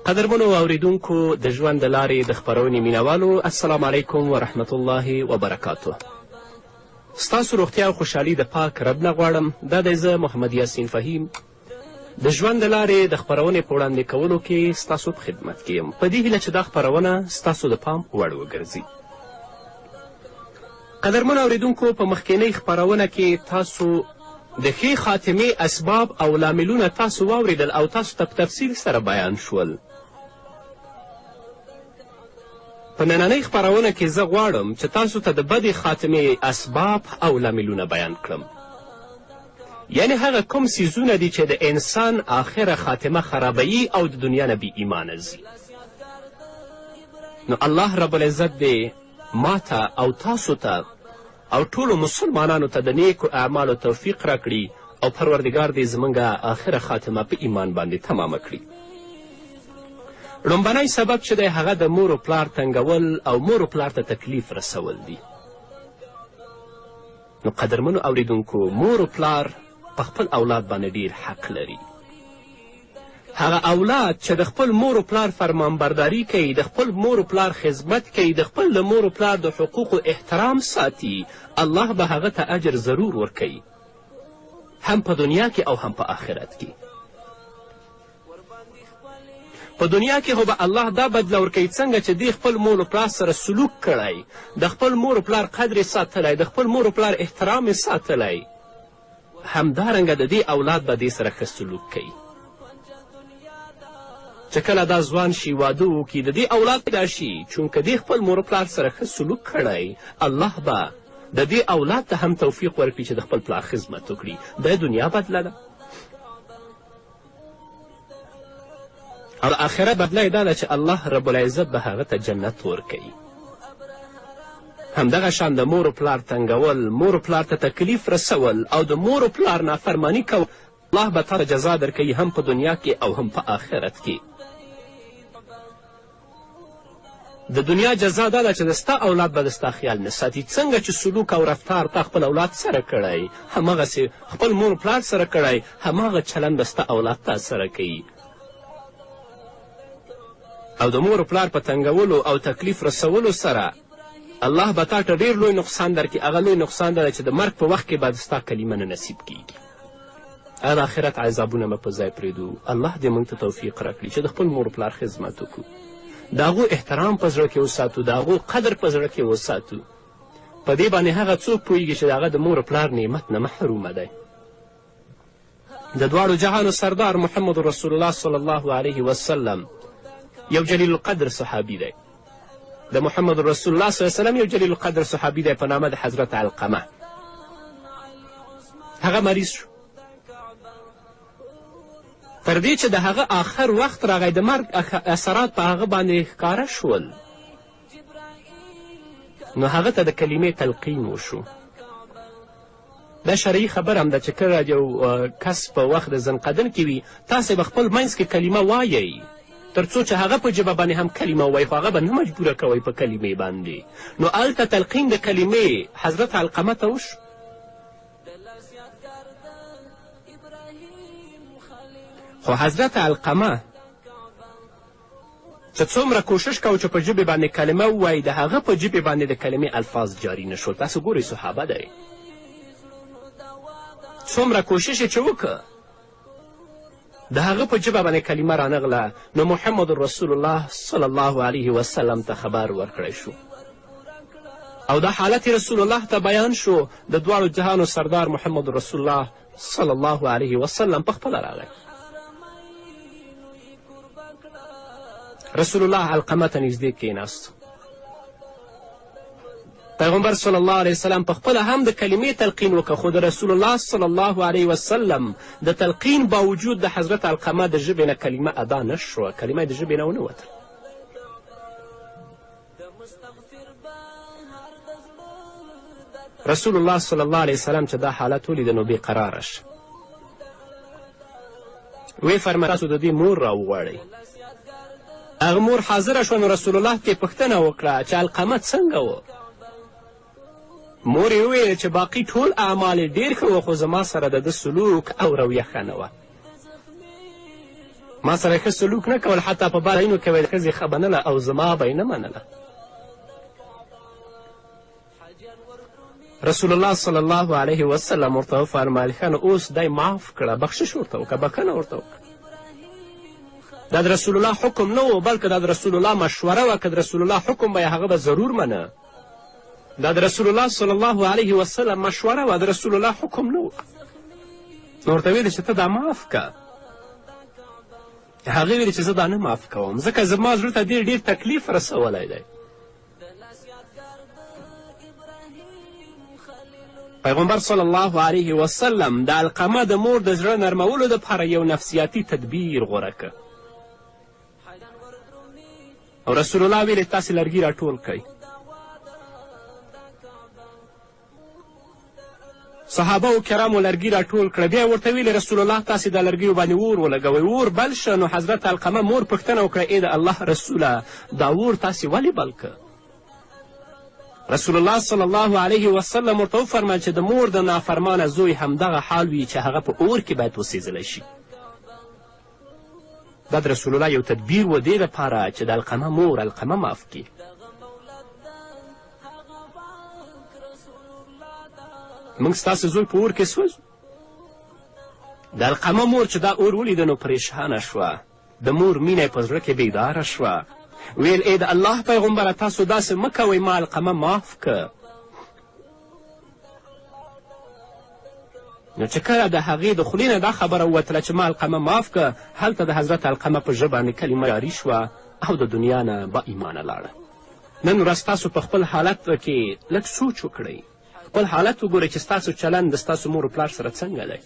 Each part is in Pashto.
قدرمنو اوریدونکو، د ژوند د لارې د خپرونې مینوالو، السلام علیکم ورحمت الله وبرکاته. ستاسو روغتیا او خوشحالي د پاک رب نه غواړم. دا دی زه محمد یاسین فهیم د ژوند د لارې د خپرونې په وړاندې کولو کې ستاسو په خدمت کې یم، په دې هیله چې دا خپرونه ستاسو د پام وړ وګرځي. قدرمنو اوریدونکو، په مخکینۍ خپرونه کې تاسو د ښې خاتمې اسباب او لاملونه تاسو واورېدل او تاسو ته په تفصیل سره بیان شول. په نننۍ خپرونه کې زه غواړم چې تاسو ته د بدې خاتمې اسباب او لاملونه بیان کړم، یعنې هغه کوم څیزونه دي چې د انسان آخره خاتمه خرابوي او د دنیا نه بې ایمانه ځي. نو الله رب العزت دې ما ته او تاسو ته او ټولو مسلمانانو ته د نیکو اعمالو توفیق راکړي او پروردګار دې زموږ آخره خاتمه په ایمان باندې تمامه کړي. ړومبنی سبب چې دی هغه د مور و پلار تنګول او مور و پلار ته تکلیف رسول دي. نو قدرمنو اوریدونکو، مور و پلار په خپل اولاد باندې ډیر حق لري. هغه اولاد چې د خپل مور و پلار فرمانبرداري کوي، د خپل مور و پلار خدمت کوي، د خپل د مور و پلار د حقوقو احترام ساتي، الله به هغه ته اجر ضرور ورکوي، هم په دنیا کې او هم په آخرت کې. په دنیا کې خو به الله دا بدله ورکوي څنګه چې دې خپل مور و پلار سره سلوک کړی، د خپل مور و پلار قدر یې ساتلی، د خپل مور و پلار احترام یې ساتلی، همدارنګه د دې اولاد به دې سره ښه سلوک کوي. چې کله دا ځوان شي، واده وکړي، د دې اولاد پیدا شي، چونکه دې خپل مور و پلار سره ښه سلوک کړی، الله به د دې اولاد ته هم توفیق ورکړي چې د خپل پلار خدمت وکړي. دا دنیا بدله ده. او د آخرت بدله یې دا ده چې الله رب العزت به هغه ته جنت ورکوي. همدغه شان د مور و پلار تنګول، مور و پلار ته تکلیف رسول او د مور و پلار نافرماني کول، الله به تا ته جزا درکوي هم په دنیا کې او هم په آخرت کې. د دنیا جزا دا ده چې د ستا اولاد به د ستا خیال نه ساتي. څنګه چې سلوک او رفتار تا خپل اولاد سره کړی، هماغسې خپل مور پلار سره کړی، هماغه چلند به ستا اولاد تا سره کوي. او د مور پلار په تنګولو او تکلیف رسولو سره الله به تا ته ډېر لوی نقصان درکړي. هغه لوی نقصان دا دی چې د مرګ په وخت کې به ستا کلمه نه نصیب کیږي. هغه د آخرت عذابونه به په ځای پرېږدو. الله دې موږ ته توفیق راکړي چې د خپل مور پلار خدمت وکړو، د هغو احترام په زړه کې وساتو، د هغو قدر په زړه کې وساتو. په دې باندې هغه څوک پوهیږي چې د هغه د مور پلار نعمت نه محرومه دی. د دواړو جهانو سردار محمد رسول الله صلی الله علیه وسلم یو جلیل القدر صحابي دی. د محمد رسول الله صلی الله علیه وسلم یو جلیل القدر صحابي دی په نامه د حضرت علقمه. هغه مریض شو، تر دې چې د هغه آخر وخت راغی، د مرګ اثرات په هغه باندې ښکاره شول، نو هغه ته د کلمې تلقین وشو. دا شرعي خبره هم ده چې کله یو کس په وخت د زنقدن کې وي، تاسې به خپل منځ کې کلمه وایئ تر څو چې هغه په ژبه باندې هم کلمه ووایي، خو هغه به نه مجبوره کوئ په کلمې باندې. نو هلته تلقین د کلمې حضرت علقمه ته وشو. خو حضرت علقمه چې څومره کوشش کوو چې په ژبې باندې کلمه ووایي، د هغه په ژبې باندې د کلمې الفاظ جاري نه شول. تاسو ګورئ صحابه دی، څومره کوشش یې چې وکړه د هغه په ژبه باندې کلمه رانغله، نو محمد رسول الله صلی الله علیه وسلم ته خبر ورکړی شو او دا حالت رسول الله ته بیان شو. د دواړو جهانو سردار محمد رسول الله صلی الله علیه وسلم په خپله راغی. رسول الله علقمه ته نږدې کښېناست. پیغمبر صلی الله علیه وسلم په خپله هم د کلمې تلقین وکړ، خو د رسول الله صلی الله علیه وسلم د تلقین باوجود د حضرت علقمه د ژبې نه کلمه ادا نه شوه، کلمه د ژبې نه ونه وتله. رسول الله صلی الله علیه وسلم چې دا حالت ولید نو بېقراره شه. ویې فرمایل تاسو د دې مور راوغواړئ. هغه مور حاضره شوه، نو رسول الله ترې پوښتنه وکړه چې علقمه څنګه و؟ مور یې وویل چې باقي ټول اعمال یې ډېر ښه و، خو زما سره د ده سلوک او رویه ښه نه وه. ما سره ښه سلوک نه کول، حتی په بعض ځایونو کې به یې د ښځې ښه منله او زما به یې نه منله. رسول الله صلی الله علیه وسلم ورته وفرمیل، ښه نو اوس دی معاف کړه، بخشش ورته وکړه، بښنه ورته وکړه. دا د رسول الله حکم نه و، بلکې دا د رسول الله مشوره وه. که د رسول الله حکم به یې هغه به ضرور منه. دا د رسول الله صلی الله علیه وسلم مشوره وه، د رسول الله حکم نه و. نو ورته ویل چې ته دا معاف که. هغې ویل چې زه دا نه معاف کوم، ځکه زما زړه ته دې ډېر تکلیف رسولی دی. پیغمبر صلی الله علیه وسلم د علقمه د مور د زړه نرمولو دپاره یو نفسیاتي تدبیر غوره که او رسول الله ویلې تاسې لرګي راټول کړئ. صحابه و کرامو لرګي راټول کړه، بیا یې ورته ویلې رسول الله تاسې دا لرګیو باندې اور ولګوئ. اور بل شه. نو حضرت علقمه مور پوښتنه وکړه، ای د الله رسوله، دا اور تاسې ولې بل که؟ رسول الله صلی الله علیه وسلم ورته وفرمیل چې د مور د نافرمانه زوی همدغه حال وي چې هغه په اور کې باید وسیځلی شي. دا د رسول الله یو تدبیر و دې دپاره چې د علقمه مور علقمه معاف کړي. موږ ستاسو زوی په اور کې سوځو. د علقمه مور چې دا اور ولیده نو پریشانه شوه، د مور مینه یې په زړه کې بیداره شوه. ویل ای د الله پیغمبره، تاسو داسې مه کوئ، ما علقمه معاف که. نو چې کله د هغې د خولې نه دا خبره ووتله چې ما علقمه معاف که، هلته د حضرت علقمه په ژبه باندې کلمه جاري شوه او د دنیا نه با ایمانه لاړه. نن ورځ تاسو په خپل حالت کې لږ سوچ وکړئ، خپل حالت وګورئ چې ستاسو چلند د ستاسو مور و پلار سره څنګه دی.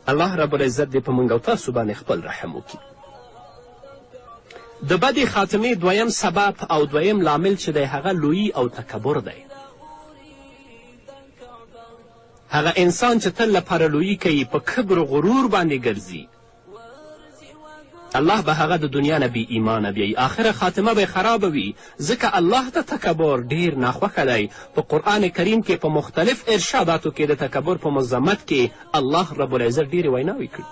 الله رب العزت دې په موږ او تاسو باندې خپل رحم وکړي. د بدې خاتمې دویم سبب او دویم لامل چې دی هغه لویي او تکبر دی. هغه انسان چې تل لپاره لویي کوي، په کبر و غرور باندې ګرځي، الله به هغه د دنیا نه بې ایمانه بیایي، آخره خاتمه به یې خرابه وي، ځکه الله ته تکبر ډېر ناخوښه دی. په قرآن کریم کې په مختلف ارشاداتو کې د تکبر په مذمت کې الله رب العزت ډېرې ویناوې کړي.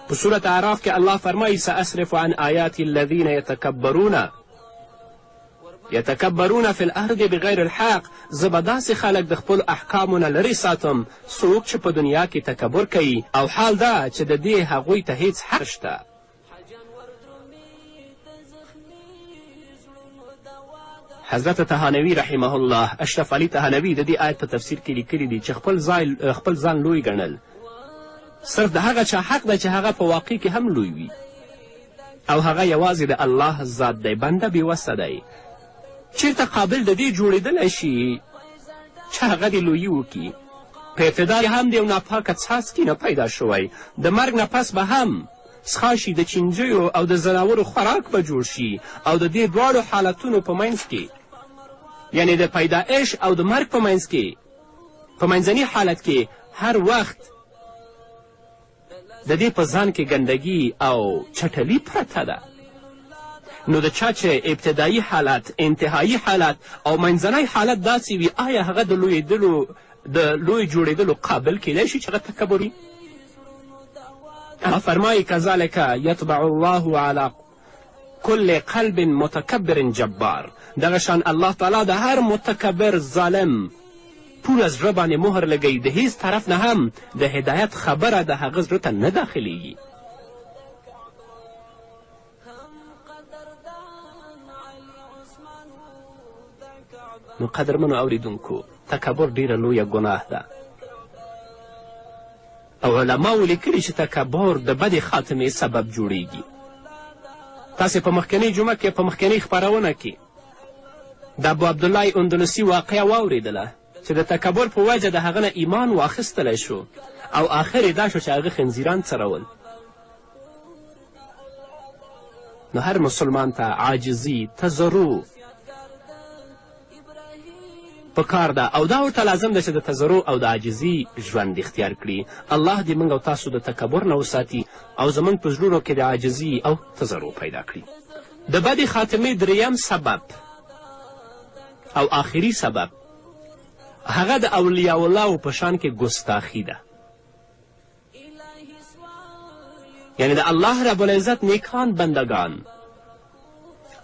په سورة اعراف کې الله فرمایي سأصرف عن آیاتي الذین یتکبرون فی الارض بغیر الحق، زه به داسې خلک د خپلو احکامو نه لرې ساتم څوک چې په دنیا کې تکبر کوي، او حال دا چې د دې هغوی ته هیڅ حق شته. حضرت تهانوي رحمه الله، اشرف علي تهانوي د دې آیت په تفسیر کې لیکلي دي چې خپل ځان لوی ګڼل صرف د هغه چا حق دی چې هغه په واقع کې هم لوی وي، او هغه یوازې د الله ذات دی. بنده بېوسه دی، چېرته قابل د دې جوړېدلی شي چې هغه دې لویي وکړي. په ابتدا کې هم د یو ناپاکه څاڅکي نه پیدا شوی، د مرګ نه پس به هم څښا شي، د چینجیو او د ځناورو خوراک به جوړ شي، او د دې دواړو حالتونو په منځ کې، یعنې د پیدایش او د مرګ په منځ کې، په منځني حالت کې هر وخت د دې په ځان کې ګندګي او چټلي پرته ده. نو د چا چې ابتدایي حالت، انتهایی حالت او منځنی حالت داسې وي، آیا هغه د د لوی جوړېدلو قابل کیدای شي چې هغه تکبر وي؟ فرمایي کذلک یطبع الله علی کل قلب متکبر جبار، دغه شان الله تعالی د هر متکبر ظالم پوره زړه باندې مهر لګوي، د هیڅ طرف نه هم د هدایت خبره د هغه زړه ته نه داخلیږي. نو قدرمنو اوریدونکو، تکبر ډیره لویه ګناه ده، او علماو لیکلي چې تکبر د بدې خاتمې سبب جوړیږي. تاسې په مخکنۍ جمعه کې، په مخکنۍ خپرونه کې د ابو عبدالله اندونسي واقعه واورېدله چې د تکبر په وجه د هغه نه ایمان واخیستلی شو، او آخر یې دا شو چې هغه خنزیران څرول. نو هر مسلمان ته عاجزي، تضرع په کار ده، او دا ورته لازم ده چې د تضرع او د عاجزي ژوند اختیار کړي. الله دې موږ او تاسو د تکبر نه وساتي او زموږ په زړونو کې د عاجزي او تضرع پیدا کړي. د بدې خاتمې دریم سبب او آخري سبب هغه د اولیاء الله په شان کې ګستاخي ده. یعنی د الله رب العزت نیکان بندګان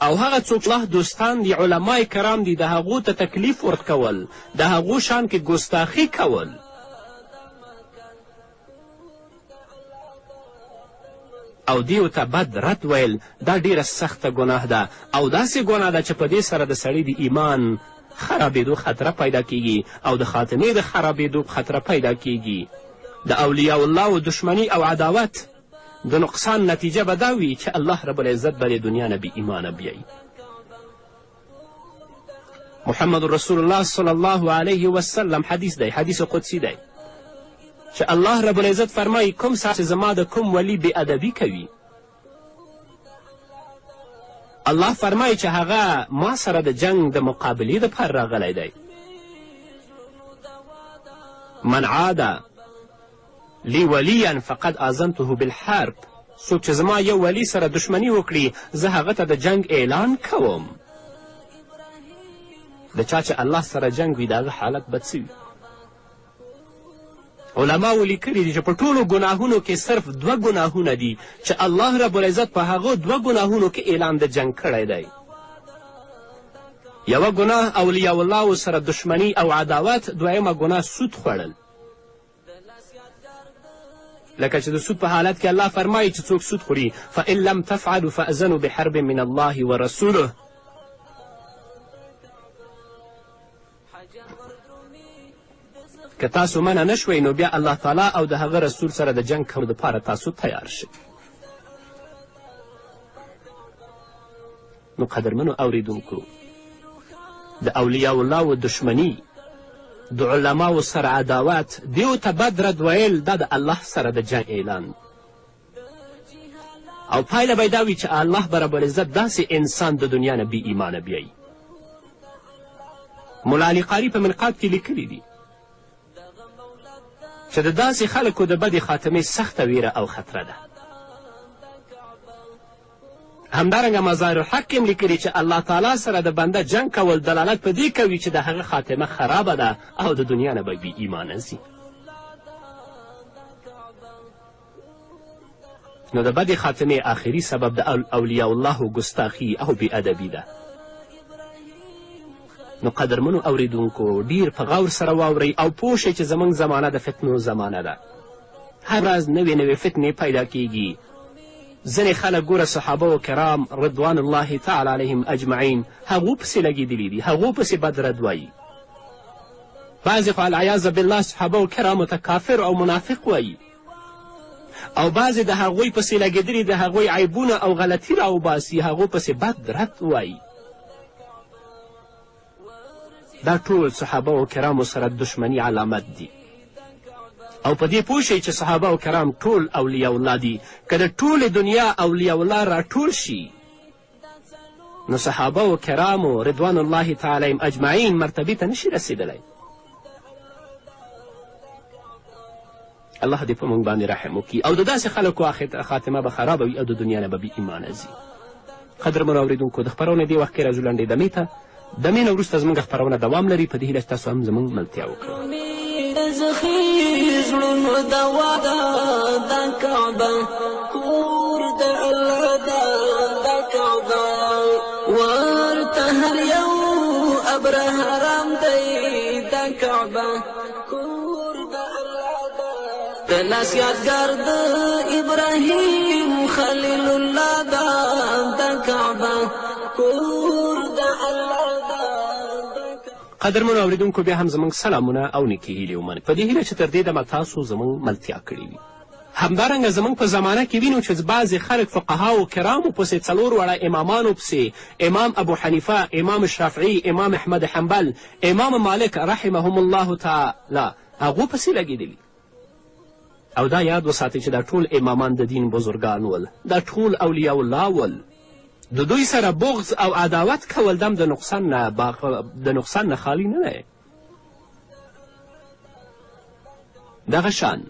او هغه څوک الله دوستان دي، علماء کرام دي، د هغو ته تکلیف ورکول، د هغو شان کې ګستاخي کول، او دیو ته بد رد ویل، دا ډیره سخته ګناه ده او داسې ګناه ده چې په دې سره د سړي د ایمان خرابېدو خطره پیدا کیږي او د خاتمې د خرابېدو خطره پیدا کیږي. د اولیاء الله دښمني او عداوت د نقصان نتیجه به دا وي چې الله رب العزت به د دنیا نه بې ایمانه بیایي. محمد رسول الله صلی الله علیه وسلم حدیث دی، حدیث قدسی دی چې الله رب العزت فرمایي کوم سړی چې زما د کوم ولی بې ادبي کوي، الله فرمایي چې هغه ما سره د جنګ د مقابلې دپاره راغلی دی. من عاده لی ولیا فقد آذنته بالحرب، څوک چې زما یو ولی سره دښمني وکړي زه هغه ته د جنګ اعلان کوم. د چا چې الله سره جنګ وي د هغه حالت به څه وي؟ علماو لیکلي دي چې په ټولو ګناهونو کې صرف دوه ګناهونه دي چې الله رب العزت په هغو دوه ګناهونو کې اعلان د جنګ کړی دی. یوه ګناه اولیاء الله سره دښمني او عداوت، دویمه ګناه سود خوړل. لکه چې د سود په حالت کې الله فرمایي چې څوک سود خوري فإن لم تفعلوا فأذنوا بحرب من الله ورسوله. که تاسو منع نه شوئ نو بیا الله تعالی او د هغه رسول سره د جنګ کولو دپاره تاسو تیار شئ. نو قدرمنو اوریدونکو، د اولیاء الله دښمني، د علماو سره عداوت، دیو ته بد رد ویل، دا د الله سره د جنګ اعلان او پایله به دا وي چې الله به رب العزت داسې انسان د دنیا نه بې ایمانه بیایي. ملا علي قاري په منقاد کې لیکلي دي چې د داسې خلکو د بدې خاتمې سخته ویره او خطره ده. همدارنګه مظاهر الحق کې هم لیکلي چې الله تعالی سره د بنده جنګ کول دلالت په دې کوي چې د هغه خاتمه خرابه ده او د دنیا نه به بې ایمانه ځي. نو د بدې خاتمې آخري سبب د اولیاء الله ګستاخي او بې ادبي ده. نو قدرمنو اوریدونکو، ډیر په غور سره واورئ او پوه شئ چې زموږ زمانه د فتنو زمانه ده. هر ورځ نوې نوې فتنې پیدا کیږي. ځینې خلک ګوره صحابه و کرام رضوان الله تعالی علیهم اجمعین هغو پسې لګېدلي دي، هغو پسې بد رد وایي. بعضې خو العیاذ بالله صحابه و کرامو ته کافر او منافق وایي او بعضې د هغوی پسې لګېدلي د هغوی عیبونه او غلطي راوباسي، هغو پسې بد رد وایي. دا ټول صحابه و کرامو سره دښمني علامت دي. او په دې پوه شئ چې صحابه و کرام ټول اولیاء الله دي. که د ټولې دنیا اولیاء الله راټول شي نو صحابه و کرامو رضوان الله تعالی علیهم اجمعین مرتبې ته نشي رسېدلی. الله دې په موږ باندې رحم وکړي او د داسې خلکو خاتمه به خرابه وي او د دنیا نه به بې ایمانه ځي. قدرمنو اورېدونکو، د خپرونې دې وخت کې راځو لنډې دمې ته. دمې نه وروسته زموږ خپرونه دوام لري. په دې هیله چې تاسو هم زموږ ملتیا وکړئ. زړونو دوا ده دا کعبه، کور د الله ده دا کعبه، ورته هر یو ابره حرام دی دا کعبه، کور د الله ده. د لاس یادګار د ابراهیم خلیل الله ده دا کعبه، کور د الله ده. قدرمنو اوریدونکو، بیا هم زموږ سلامونه او نیکې هیلې ومنئ. په دې هیله چې تر دې دمه تاسو زموږ ملتیا کړې وي. همدارنګه زموږ په زمانه کې وینو چې بعضې خلک فقهاو کرامو پسې، څلور واړه امامانو پسې، امام ابو حنیفه، امام شافعي، امام احمد حنبل، امام مالک رحمهم الله تعالی، هغو پسې لګېدلي. او دا یاد وساتئ چې دا ټول امامان د دین بزرګان ول، دا ټول اولیاء الله ول. د دوی سره بغض او عداوت کول دم د نقصان نه خالی نه دی. دغه شان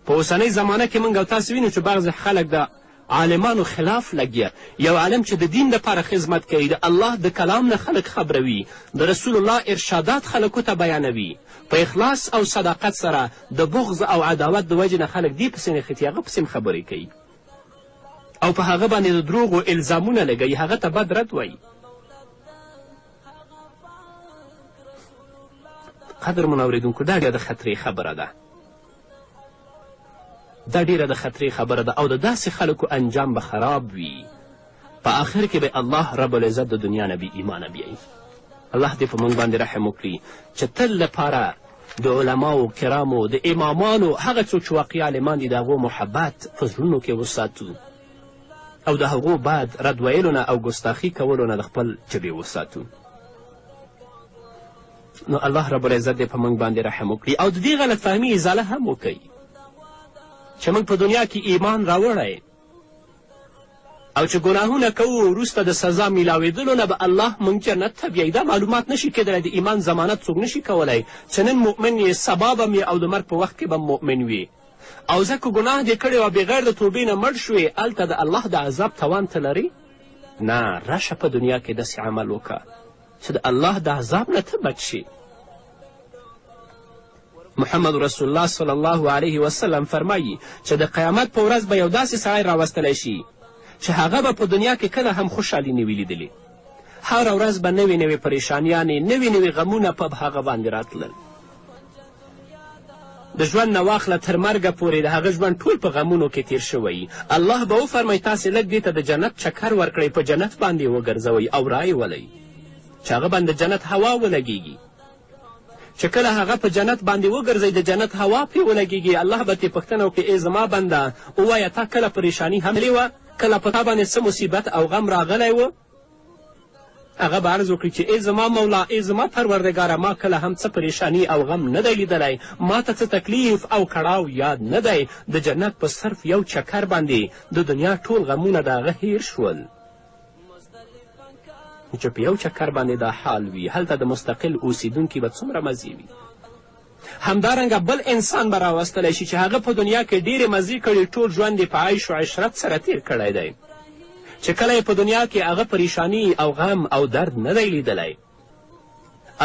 په اوسنۍ زمانه کې موږ او تاسو وینو چې بعضې خلک د عالمانو خلاف لګیا. یو عالم چې د دین دپاره خدمت کوي، د الله د کلام نه خلک خبروي، د رسول الله ارشادات خلکو ته بیانوي، په اخلاص او صداقت سره د بغض او عداوت د وجې نه خلک دې پسې نښتي، هغه پسې هم خبرې کوي. او په هغه باندې د دروغو الزامونه لګوي، هغه ته بد رد وایي. قدرمنو اورېدونکو، دا ډېره د خطرې خبره ده، دا ډېره د خطرې خبره ده، او د داسې خلکو انجام به خراب وي. په آخر کې به الله رب العزت د دنیا نه بې ایمانه بیایي. الله دې په موږ باندې رحم وکړي چې تل لپاره د علماو کرامو، د امامانو، هغه څوک چې واقعي عالمان دي، د هغو محبت په زړونو کې وساتو او د هغو بد رد ویلو نه او ګستاخي کولو نه د خپل ژبې وساتو. نو الله رب العزت دې په موږ باندې رحم وکړي او د دې غلط فهمي ازاله هم وکړي چې موږ په دنیا کې ایمان راوړی او چې ګناهونه کوو وروسته د سزا میلاوېدلو نه به الله موږ جنت ته بیایي. دا معلومات نشي کېدلی، د ایمان ضمانت څوک نشي کولی چې نن مؤمن یې، سبا به یې او د مرګ په وخت کې به مؤمن وي. او ځکه که ګناه دې کړې وه بغیر د توبې نه مړ شوې، هلته د الله د عذاب توان ته لرې؟ نه، راشه په دنیا کې داسې عمل وکړه چې د الله د عذاب نه ته بچ شې. محمد رسول الله صلی الله علیه وسلم فرمایي چې د قیامت په ورځ به یو داسې سړی راوستلی شي چې هغه به په دنیا کې کله هم خوشحالي نه وي لیدلې. هره ورځ به نوې نوې پریشانیانې، نوي نوي غمونه په هغه باندې راتلل. د ژوند نه واخله تر مرګه پورې د هغه ژوند ټول په غمونو کې تیر شوی. الله به وفرمایي تاسې لږ دې ته د جنت چکر ورکړئ، په جنت باندې وګرځوئ او رایې ولئ چې هغه باندې د جنت هوا ولګیږي. چې کله هغه په جنت باندې وګرځئ، د جنت هوا پرې ولګیږي، الله به ترې پوښتنه وکړي ای زما بنده، ووایه تا کله پریشاني هم لیدلې وه؟ کله په تا باندې څه مصیبت او غم راغلی و؟ هغه به عرض وکړي چې ای زما مولا، ای زما پروردګاره، ما کله هم څه پریشانی او غم نه دی لیدلی، ما ته څه تکلیف او کړاو یاد نه دی. د جنت په صرف یو چکر باندې د دنیا ټول غمونه د هغه هیر شول. چې په یو چکر باندې دا حال وي، هلته د مستقل اوسیدونکي به څومره مزې وي. همدارنګه بل انسان به راوستلی شي چې هغه په دنیا کې ډېرې مزې کړي، ټول ژوند یې په عیش و عشرت سره تیر کړی دی، چې کله یې په دنیا کې هغه پریشانی او غم او درد نه دی لیدلی.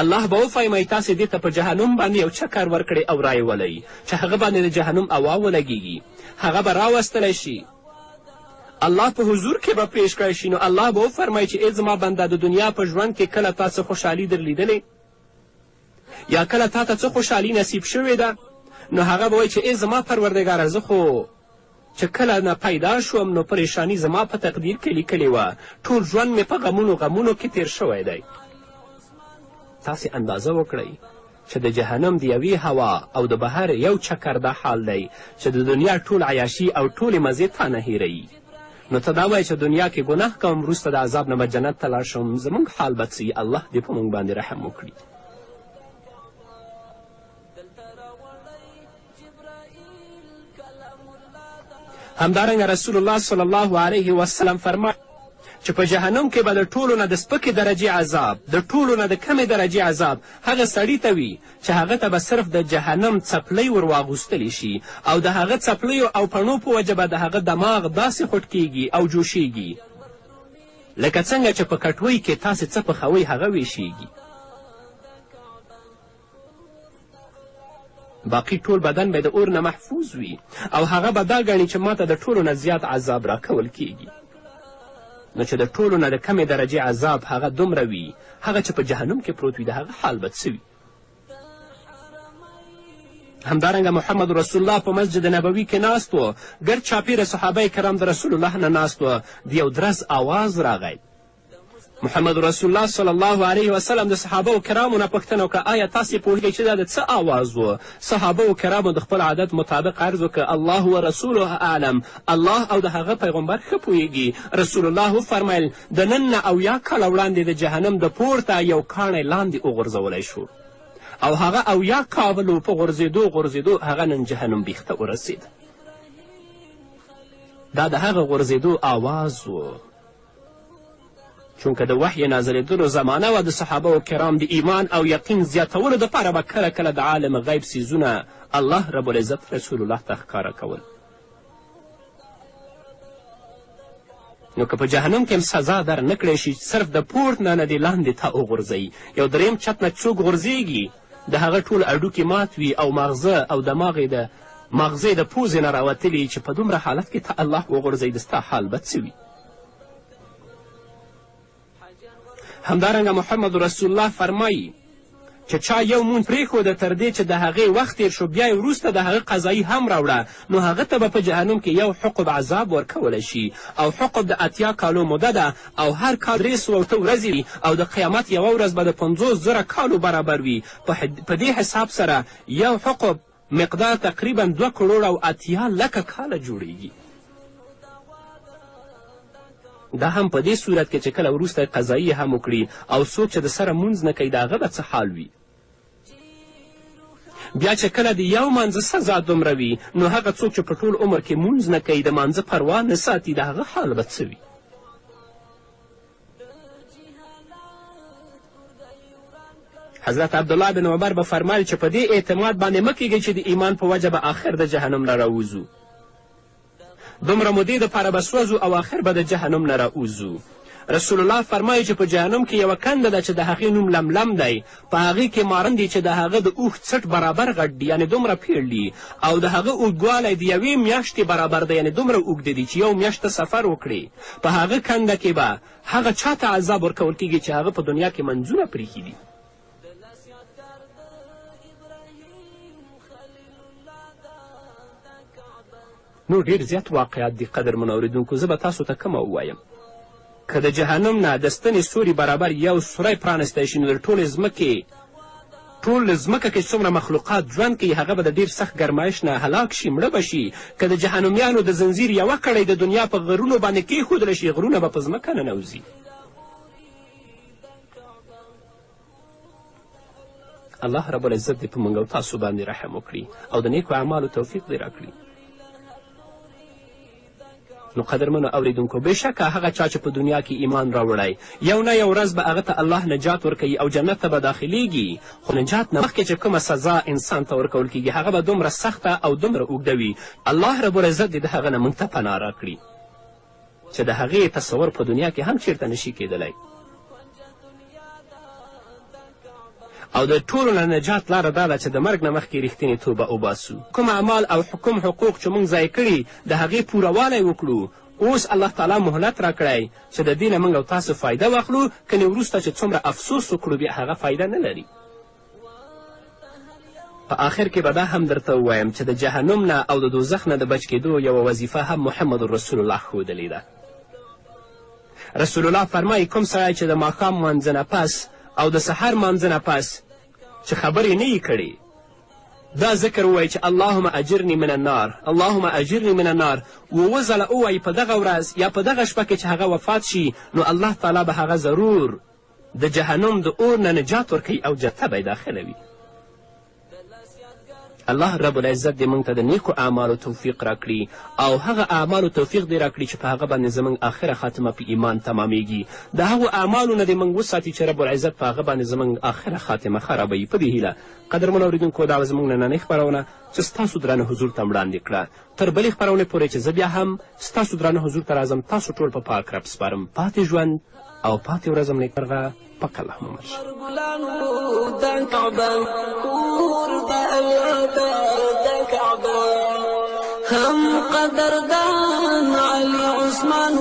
الله به وفرمایي تاسې دې ته په جهنم باندې یو چکر ورکړئ او رایې ولئ چې هغه باندې د جهنم هوا ولګیږي، هغه به راوستلی شي، الله په حضور کې به پیش کړی شي. نو الله به وفرمایي چې ای زما بنده، د دنیا په ژوند کې کله تا څه خوشحالي در لیدلې یا کله تا ته څه خوشحالي نصیب شوې ده؟ نو هغه به وایي چې ای زما پروردګاره، زه خو چې کله نه پیدا شوم نو پریشانی زما په تقدیر کې لیکلې وه، ټول ژوند مې په غمونو غمونو کې تیر شوی دی. تاسې اندازه وکړئ چې د جهنم د یوې هوا او د بهر یو چکر دا حال دی چې د دنیا ټول عیاشي او ټولې مزې تا نه هېروي. نو ته دا وایې چې دنیا کې ګناه کوم، وروسته د عذاب نه به جنت ته لاړ شم، زموږ حال به څه وي؟ الله دې په موږ باندې رحم وکړي. همدارنګه رسول الله صلی الله علیه وسلم فرمایي چې په جهنم کې به د ټولو نه د سپکې درجې عذاب، د ټولو نه د کمې درجې عذاب هغه سړي ته وي چې هغه ته به صرف د جهنم څپلۍ ور واغوستلې شي او د هغه څپلیو او پڼو په وجه به د هغه دماغ داسې خوټکیږي او جوشیږي لکه څنګه چې په کټوۍ کې تاسې څه پخوئ هغه ویشیږي. باقي ټول بدن به د اور نه محفوظ وي او هغه به دا ګڼي چې ماته د ټولو نه زیات عذاب راکول کیږي. نو چې د ټولو نه د کمې درجې عذاب هغه دومره وي، هغه چې په جهنم کې پروت وي د هغه حال به څه وي؟ همدارنګه محمد رسول الله په مسجد نبوي کې ناست و، ګرد چاپېره صحابه کرام د رسول الله نه ناست و، د یو درز آواز راغی. محمد رسول الله صلی الله علیه وسلم د صحابه کرامو نه پوښتنه وکړه آیا تاسې پوهېږئ چې دا د څه آواز و؟ صحابه کرامو د خپل عادت مطابق عرض وکړ الله و رسوله اعلم، الله او د هغه پیغمبر ښه پوهېږي. رسول الله وفرمیل د نن نه 70 کاله وړاندې د جهنم د پورته یو کاڼی لاندې وغورځولی شو او هغه 70 کالو په غورځېدو غورځېدو هغه نن جهنم بیخ ته ورسېد. دا د هغه غورځېدو آواز و. چونکه د وحی نازلېدلو زمانه وه، د صحابه کرام د ایمان او یقین زیاتولو دپاره به کله کله د عالم غیب څیزونه الله رب العزت رسول الله ته ښکاره کول. نو که په جهنم کې هم سزا در نه کړی شي، صرف د پورت نه نه دې لاندې تا وغورځوي، یو دریم چت نه څوک غورځېږي د هغه ټول هډوکي مات وي او ماغزه او دماغ یې د ماغزې د پوزې نه راوتلي چې په دومره حالت کې ته الله وغورځوي د ستا حال به څه وي؟ همدارنګه محمد رسول الله فرمایي چې چا یو مونځ پرېښوده تر دې چې د هغې وخت تېر شو، بیا یې وروسته د هغه قضایي هم راوړه، نو هغه ته به په جهنم کې یو حقب عذاب ورکولی شي. او حقب د 80 کالو موده ده او هر کال 308 ورځې وي او د قیامت یوه ورځ به د 50,000 کالو برابر وي. په دې حساب سره یو حقب مقدار تقریبا 2 کروړه او 80 لکه کاله جوړیږي. دا هم په دې صورت کې چې کله وروسته قضایي هم وکړي او څوک چې د سره مونځ نه کوي د هغه به څه حال وي؟ بیا چې کله د یو مانځه سزا دومره وي، نو هغه څوک چې په ټول عمر کې مونځ نه کوي، د مانځه پروا نه ساتي، د هغه حال به څه وي؟ حضرت عبدالله بن عمر به فرمایل چې په دې اعتماد باندې مه کیږئ چې د ایمان په وجه به آخر د جهنم نه راوځو، دومره مودې دپاره به سوځو او آخر به د جهنم نه راوځو. رسول الله فرمایي چې په جهنم کې یوه کنده ده چې د هغې نوم لملم دی، په هغې کې ماران دي چې د هغه د اوښ څټ برابر غټ دي، یعنې دومره پیړ دي، او د هغه اوږدوالی د یوې میاشتې برابر دی، یعنې دومره اوږده دي چې یو میاشت ته سفر وکړي. په هغه کنده کې به هغه چا ته عذاب ورکول کیږي چې هغه په دنیا کې منځونه پرېښي دي. نو ډېر زیات واقعات دي قدرمنو اورېدونکو، زه به تاسو ته کومه ووایم. که د جهنم نه د ستنې سوري برابر یو سوری پرانستی شي، نو د ټولې ځمکې ټول ځمکه کې څومره مخلوقات ژوند کوي هغه به د ډېر سخت ګرمایش نه هلاک شي، مړه به شي. که د جهنمیانو د زنځیر یوه کړۍ د دنیا په غرونو باندې کیښودله شي، غرونه به په ځمکه ننوځي. الله رب العزت دې په موږ او تاسو باندې رحم وکړي او د نیکو اعمالو توفیق دې راکړي. نو قدرمنو اوریدونکو، بېشکه هغه چا چې په دنیا کې ایمان راوړی، یو نه یو ورځ به هغه ته الله نجات ورکوي او جنت ته به داخلیږي. خو نجات نه مخکې چې کومه سزا انسان ته ورکول کیږي هغه به دومره سخته او دومره اوږده وي. الله رب العزت دې د هغه نه موږ ته پناه راکړي چې د هغې تصور په دنیا کې هم چیرته نشي کیدلی. او د ټولو نه نجات لاره دا ده چې د مرګ نه مخکې رښتینې توبه وباسو، کوم اعمال او کوم حقوق چې موږ ضایع کړي د هغې پورهوالی وکړو. اوس الله تعالی مهلت راکړی چې د دې نه موږ او تاسو فایده واخلو، کنې وروسته چې څومره افسوس وکړو بیا هغه فایده نه لري. په آخر کې به دا هم درته ووایم چې د جهنم نه او د دوزخ نه د بچ کېدو یوه وظیفه هم محمد رسول الله ښودلې ده. رسول الله فرمایي کوم سړی چې د ماښام مانځه نه پس او د سحر مانځه نه پس چې خبرې نه یي کړې دا ذکر ووایي چې اللهم اجرني من النار، اللهم اجرني من النار، اووه ځله ووایي په دغه ورځ یا په دغه شپه کې چې هغه وفات شي، نو الله تعالی به هغه ضرور د جهنم د اور نه نجات ورکوي او جنت ته به یې داخلوي. الله رب العزت دې موږ ته د نیکو اعمالو توفیق راکړي او هغه اعمالو توفیق دې راکړي چې په هغه باندې زموږ آخره خاتمه په ایمان تمامیږي. د هغو اعمالو نه دې موږ وساتي چې رب العزت په هغه باندې زموږ آخره خاتمه خرابوي. په دې هیله قدرمنو اورېدونکو، دا وه زموږ نننۍ خپرونه چې ستاسو درانه حضور ته وړاندې کړه. تر بلې خپرونې پورې چې زه بیا هم ستاسو درانه حضور ته راځم، تاسو ټول په پاک رب سپارم. پاتې ژوند او پاتې ورځ هم نیکمرغه. پک اللهم مل شي. هم قدردان علي عثمان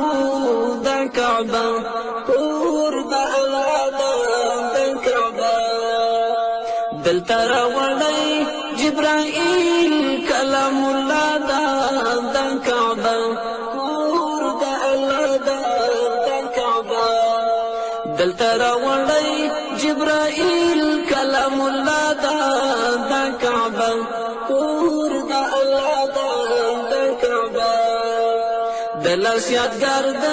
د کعبه کور د الله د کعبه، دلته راوړی جبرائیل کلام الله د کعبه کور د الله د کعبه، دلته راوړی جبرائیل کلام الله د کعبه کور د الله د کعبه، د لاس یادګار د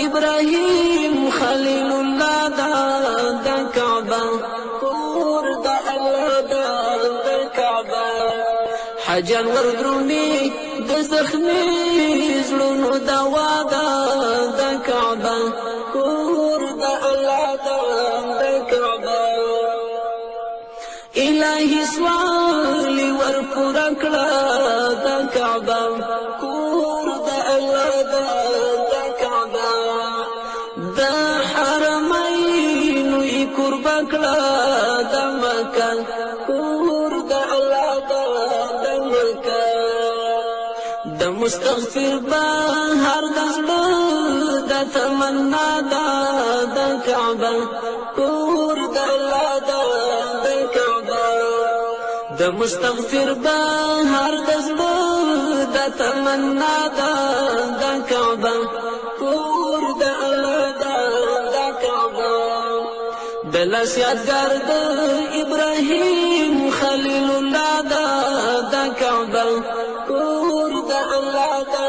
ابراهیم خلیل الله د کعبه کور د الله د کعبه، حاجیان وردرومي د زخمي زړونو دوا ده د کعبه کور د الله د کعبه، الهي سوال ور پوره کړه د کعبه کور د الله د کعبه، د حرمینو یې کوربه کړه د مکه کور د الله د مکه. مستغفر به هر د زړه د تمنا ده د کعبه کور د الله ده د کعبه. د مستغفر به هر د زړه د تمنا ده د کعبه کور د الله ده د کعبه. د لاس یادګار د ابراهیم خلیل الله ده د کعبه کور د الله ده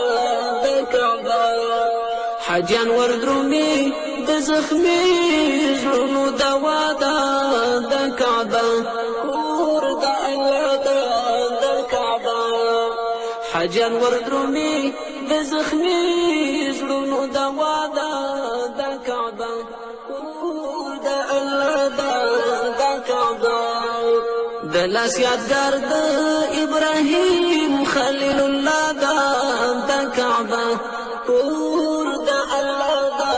د کعبه. حاجیان وردرومي د زخمي زړونو دوا ده د کعبه کور د الله ده د کعبه. حاجیان وردرومي د زخمي زړونو دوا ده د کعبه کور د الله ده د کعبه. د لاس یادګار د ابراهیم خلیل الله ده د کعبه کور د الله ده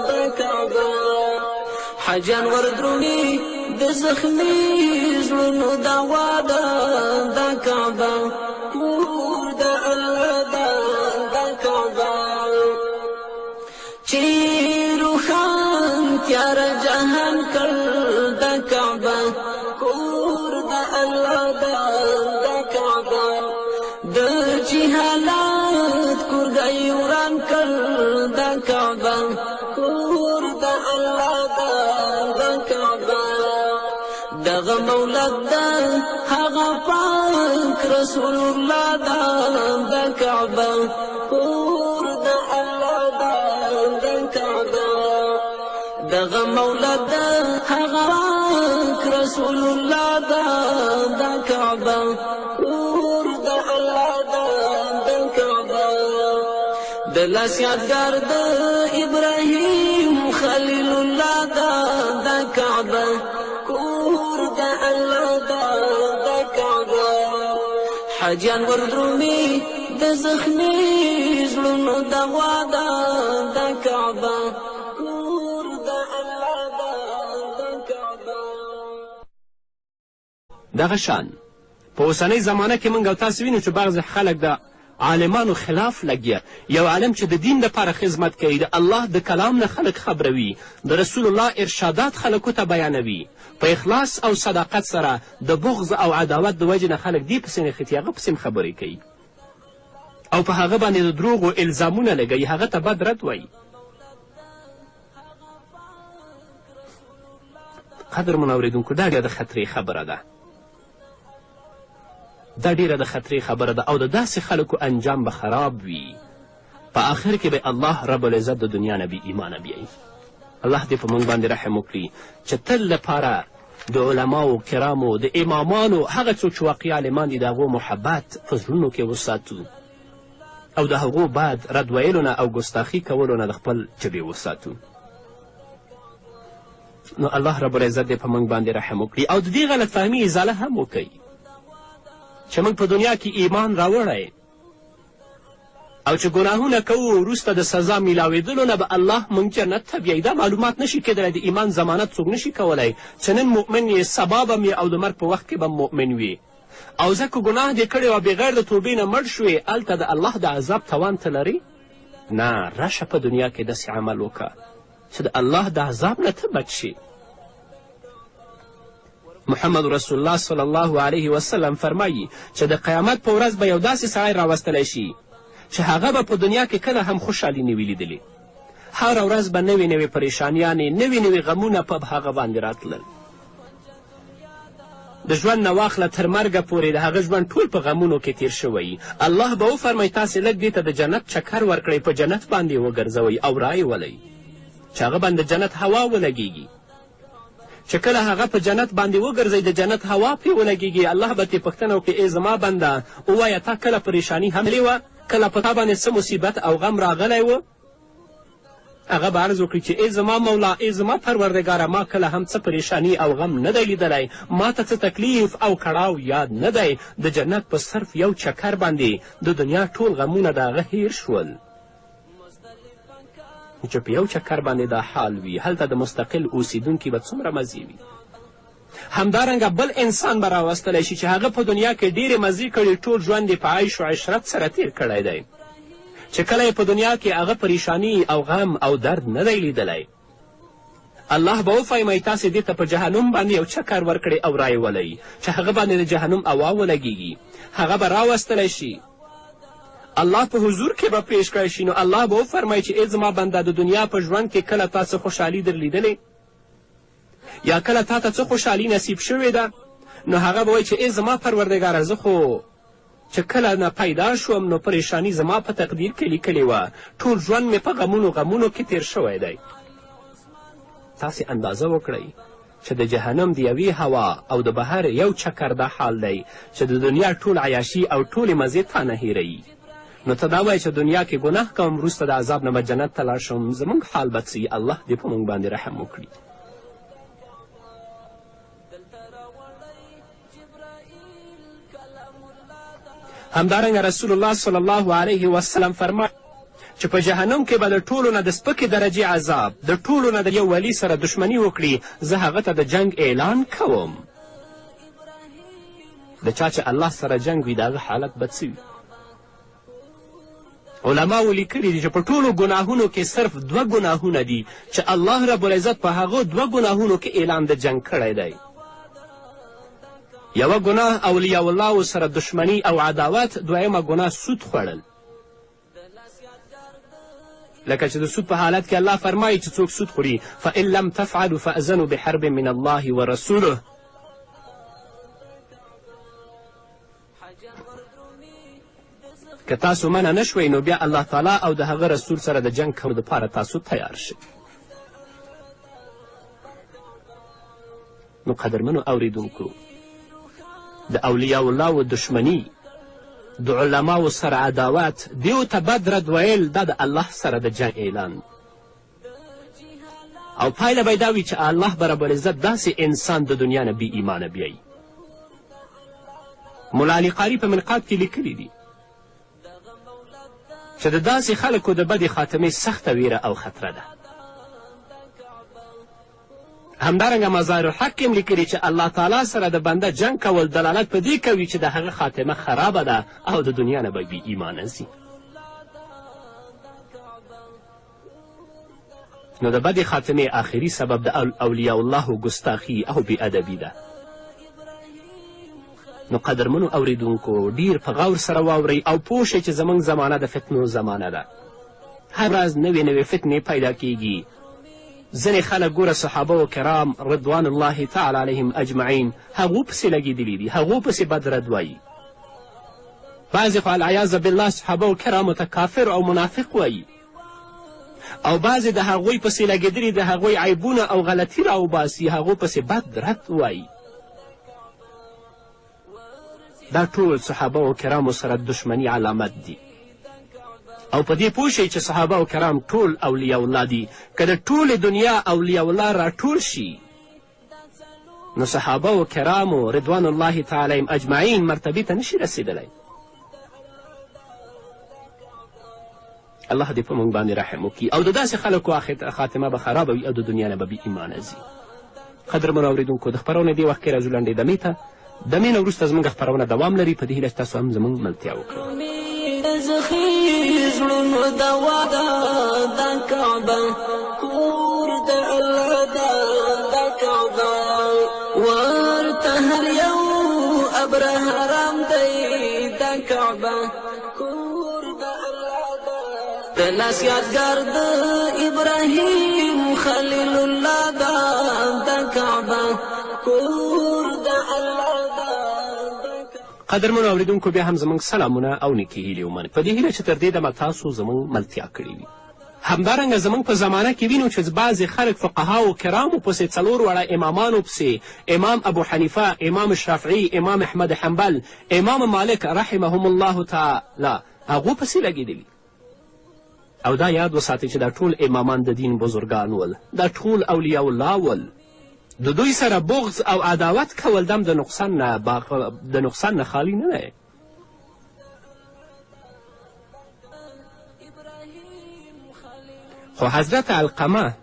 د کعبه. حاجیان وردرومي د زخمي زړونو دوا ده د کعبه کور د الله ده د کعبه. چې روښان تیاره جهان کړ د کعبه کور د الله ده د کعبه. د جهالت کورګی وران کړ د کعبه کور د الله ده د کعبه. دغه مولد ده هغه پاک رسول الله ده د کعبه کور د الله ده د کعبه. دغه مولد ده هغه پاک رسول الله ده د کعبه کور د الله ده د کعبه. د لاس یادګار د ابراهیم خلیل الله ده د کعبه کور د الله ده د کعبه. حاجیان وردرومي د زخمي زړونو دوا ده د کعبه کور د الله ده د کعبه. دغه شان په اوسنۍ زمانه کې موږ او تاسو وینو چې بعضې خلک د عالمانو خلاف لګیا. یو عالم چې د دین دپاره خدمت کوي، د الله د کلام نه خلک خبروي، د رسول الله ارشادات خلکو ته بیانوي، په اخلاص او صداقت سره د بغض او عداوت د وجې نه خلک دې پسې نښتي، هغه پسې هم خبرې کوي او په هغه باندې د دروغو الزامونه لګوي، هغه ته بد رد وایي. قدرمن اورېدونکو، دا ډېره د خطرې خبره ده، دا ډېره د خطرې خبره ده او د داسې خلکو انجام به خراب وي. په آخر کې به الله رب العزت د دنیا نه بې ایمانه بیایي. الله دې په موږ باندې رحم وکړي چې تل لپاره د علماو کرامو، د امامانو، هغه څوک چې واقعي عالمان دي، د هغو محبت په زړونو کې وساتو او د هغو بعد رد ویلو نه او ګستاخي کولو نه د خپل ژبې وساتو. نو الله رب العزت دې په موږ باندې رحم وکړي او د دې غلط فهمي ازاله هم وکړي چې موږ په دنیا کې ایمان راوړی او چې ګناهونه کوو وروسته د سزا میلاوېدلو نه به الله موږ جنت ته بیایي. دا معلومات نشي کېدلی، د ایمان ضمانت څوک نشي کولی چې نن مؤمن یې، سبا به یې او د مرګ په وخت کې به مؤمن وي. او ځکه ګناه دې کړې وه بغیر د توبې نه مړ شوې، هلته د الله د عذاب توان ته لرې؟ نه، راشه په دنیا کې داسې عمل وکړه چې د الله د عذاب نه ته بچ شې. محمد رسول الله صلی الله علیه وسلم فرمایي چې د قیامت په ورځ به یو داسې سړی راوستلی شي چې هغه به په دنیا کې کله هم خوشحالي نه وي لیدلې. هره ورځ به نوې نوې پریشانیانې، نوي نوي غمونه په هغه باندې راتلل. د ژوند نه واخله تر مرګه پورې د هغه ژوند ټول په غمونو کې تیر شوی. الله به وفرمایي تاسې لږ دې ته د جنت چکر ورکړئ، په جنت باندې وګرځوئ او رایې ولئ چې هغه باندې د جنت هوا ولګیږي. چې کله هغه په جنت باندې وګرځئ، د جنت هوا پرې ولګیږي، الله به ترې پوښتنه وکړي ای زما بنده، ووایه تا کله پریشاني هم لیدلې وه؟ کله په تا باندې څه مصیبت او غم راغلی و؟ هغه به عرض وکړي چې ای زما مولا، ای زما پروردګاره، ما کله هم څه پریشانی او غم نه دی لیدلی، ما ته څه تکلیف او کړاو یاد نه دی. د جنت په صرف یو چکر باندې د دنیا ټول غمونه د هغه هیر شول. چې په یو چکر باندې دا حال وي، هلته د مستقل اوسیدونکي به څومره مزې وي. همدارنګه بل انسان به راوستلی شي چې هغه په دنیا کې ډېرې مزې کړي، ټول ژوند یې په عیش و عشرت سره تیر کړی دی. چې کله یې په دنیا کې هغه پریشانی او غم او درد نه دی لیدلی. الله به وفرمایي تاسې دې ته په جهنم باندې یو چکر ورکړئ او رایې ولئ چې هغه باندې د جهنم هوا ولګیږي، هغه به راوستلی شي، الله په حضور کې به پیش کړی شي. نو الله به وفرمایي چې ای زما بنده، د دنیا په ژوند کې کله تا څه خوشحالي در لیدلې یا کله تا ته څه خوشحالي نصیب شوې ده؟ نو هغه به وایي چې ای زما پروردګاره، زه خو چې کله نه پیدا شوم نو پریشانی زما په تقدیر کې لیکلې وه، ټول ژوند مې په غمونو غمونو کې تیر شوی دی. تاسې اندازه وکړئ چې د جهنم د یوې هوا او د بهر یو چکر دا حال دی چې د دنیا ټول عیاشي او ټولې مزې تا نه هېروي. نو ته دا وایې چې دنیا کې ګناه کوم، وروسته د عذاب نه به جنت ته لاړ شم، زموږ حال به څه وي؟ الله دې په موږ باندې رحم وکړي. همدارنګه رسول الله صلی الله علیه وسلم فرمایي چې په جهنم کې به د ټولو نه د سپکې درجې عذاب د ټولو نه د یو ولی سره دښمني وکړي، زه هغه ته د جنګ اعلان کوم. د چا چې الله سره جنګ وي د هغه حالت به څه وي؟ علماو لیکلي دي چې په ټولو ګناهونو کې صرف دوه ګناهونه دي چې الله رب العزت په هغو دوه ګناهونو کې اعلان د جنګ کړی دی. یوه ګناه اولیاء الله سره دښمني او عداوت، دویمه ګناه سود خوړل. لکه چې د سود په حالت کې الله فرمایي چې څوک سود خوري فإن لم تفعلوا فأذنوا بحرب من الله ورسوله. که تاسو منع نه شوئ نو بیا الله تعالی او د هغه رسول سره د جنګ کولو دپاره تاسو تیار شئ. نو قدرمنو اوریدونکو، د اولیاء الله دښمني، د علماو سره عداوت، دیو ته بد رد ویل، دا د الله سره د جنګ اعلان او پایله به دا وي چې الله به رب العزت داسې انسان د دنیا نه بې ایمانه بیایي. ملا علي قاري په منقاد کې لیکلي دي چې د داسې خلکو د بدې خاتمې سخته ویره او خطره ده. همدارنګه مظاهر الحق هم لیکلي چې الله تعالی سره د بنده جنګ کول دلالت په دې کوي چې د هغه خاتمه خرابه ده او د دنیا نه به بې ایمانه ځي. نو د بدې خاتمې آخري سبب د اولیاء الله ګستاخي او بې ادبي ده. نو قدرمنو اوریدونکو، ډیر په غور سره واورئ او پوه شئ چې زموږ زمانه د فتنو زمانه ده. هر ورځ نوې نوې فتنې پیدا کیږي. ځینې خلک ګوره صحابه و کرام رضوان الله تعالی علیهم اجمعین هغو پسې لګېدلي دي، هغو پسې بد رد وایي. بعضې خو العیاذ بالله صحابه و کرامو ته کافر او منافق وایي او بعضې د هغوی پسې لګېدلي د هغوی عیبونه او غلطي راوباسي، هغو پسې بد رد وایي. دا ټول صحابه و کرامو سره دښمني علامت دي. او په دې پوه شئ چې صحابه و کرام ټول اولیاء الله دي. که د ټولې دنیا اولیاء الله راټول شي نو صحابه و کرامو رضوان الله تعالی اجمعین مرتبې ته نشي رسېدلی. الله دې په موږ باندې رحم وکړي او د داسې خلکو خاتمه به خرابه وي او د دنیا نه به بې ایمانه ځي. قدرمنو اورېدونکو، د خپرونې دې وخت کې راځو لنډې دمې ته. دمې نه وروسته زموږ خپرونه دوام لري. په دې هیله چې تاسو هم زموږ ملتیا وکړئ. زړونو دوا ده دا کعبه، کور د الله ده دا کعبه، ورته هر یو ابره حرام دی دا کعبه، کور د الله ده. د لاس یادګار د ابراهیم خلیل الله ده دا کعبه، کور د الله ده. قدرمنو اوریدونکو، بیا هم زموږ سلامونه او نیکې هیلې ومنئ، په دې هیله چې تر دې دمه تاسو زموږ ملتیا کړې وي. همدارنګه زموږ په زمانه کې وینو چې بعضې خلک فقهاو کرامو پسې، څلور واړه امامانو پسې، امام ابو حنیفه، امام شافعي، امام احمد حنبل، امام مالک رحمهم الله تعالی، هغو پسې لګېدلي. او دا یاد وساتئ چې دا ټول امامان د دین بزرګان ول، دا ټول اولیاء الله ول. د دوی سره بغض او عداوت کول دم د نقصان نه خالي نه دی. خو حضرت علقمه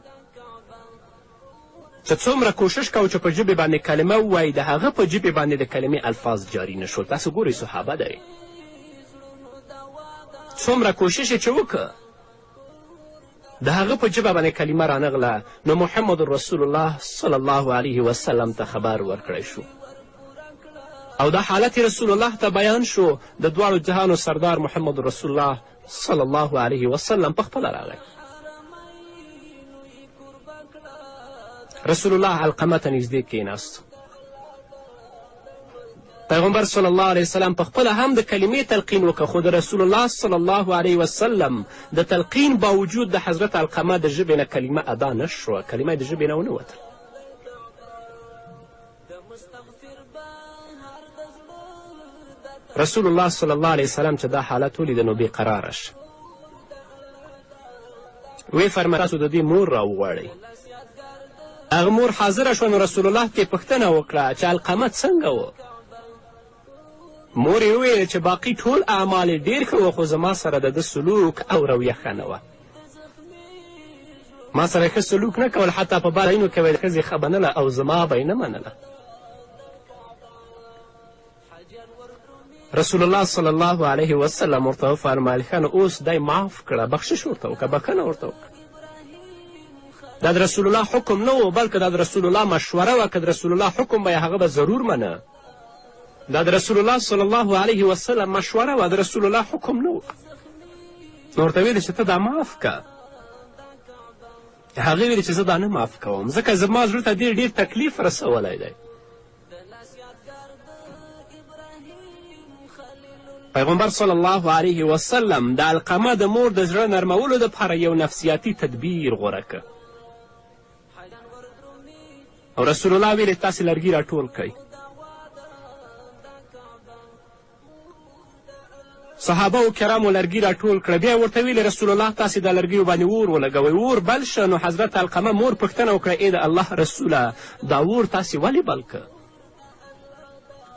چې څومره کوشش کوو چې په ژبې باندې کلمه ووایي، د هغه په ژبې باندې د کلمې الفاظ جاري نه شول. تاسو ګورئ صحابه دی، څومره کوشش یې چې وکړه، د هغه په ژبه باندې کلمه رانغله، نو محمد رسول الله صلی الله علیه وسلم ته خبر ورکړی شو او دا حالت رسول الله ته بیان شو. د دواړو جهانو سردار محمد رسول الله صلی الله علیه وسلم په خپله راغی. رسول الله علقمه ته نږدې کښېناست. پیغمبر صلی الله علیه وسلم په خپله هم د کلمې تلقین وکړ، خو د رسول الله صلی الله علیه وسلم د تلقین باوجود د حضرت علقمه د ژبې نه کلمه ادا نه شوه، کلمه د ژبې نه ونه وتله. رسول الله صلی الله علیه وسلم چې دا حالت ولید نو بېقراره شه. ویې فرمایل تاسو د دې مور راوغواړئ. هغه مور حاضره شوه، نو رسول الله ترې پوښتنه وکړه چې علقمه څنګه و؟ مور یې وویل چې باقي ټول اعمال یې ډېر ښه وه، خو زما سره د ده سلوک او رویه ښه نه وه. ما سره ښه سلوک نه کول، حتی په بعض ځایونو کې به یې د ښځې ښه منله او زما به یې نه منله. رسول الله صلی الله علیه وسلم ورته وفرمیل ښه نو اوس دی معاف کړه، بخشش ورته وکړه، بښنه ورته وکړه. دا د رسول الله حکم نه و، بلکې دا د رسول الله مشوره وه. که د رسول الله حکم به یې هغه به ضرور منه. دا د رسول الله صلی الله علیه وسلم مشوره وه، د رسول الله حکم نه و. نو ورته ویل چې ته دا معاف که. هغې ویل چې زه دا نه معاف کوم، ځکه زما زړه ته دې ډېر تکلیف رسولی دی. پیغمبر صلی الله علیه وسلم د علقمه د مور د زړه نرمولو دپاره یو نفسیاتي تدبیر غوره که او رسول الله ویلې تاسې لرګي راټول کړئ. صحابه و کرامو لرګي راټول کړه، بیا ورته ویلې رسول الله تاسې دا لرګیو باندې اور ولګوئ. اور بل شه. نو حضرت علقمه مور پوښتنه وکړه ای د الله رسوله دا اور تاسې ولې بل که؟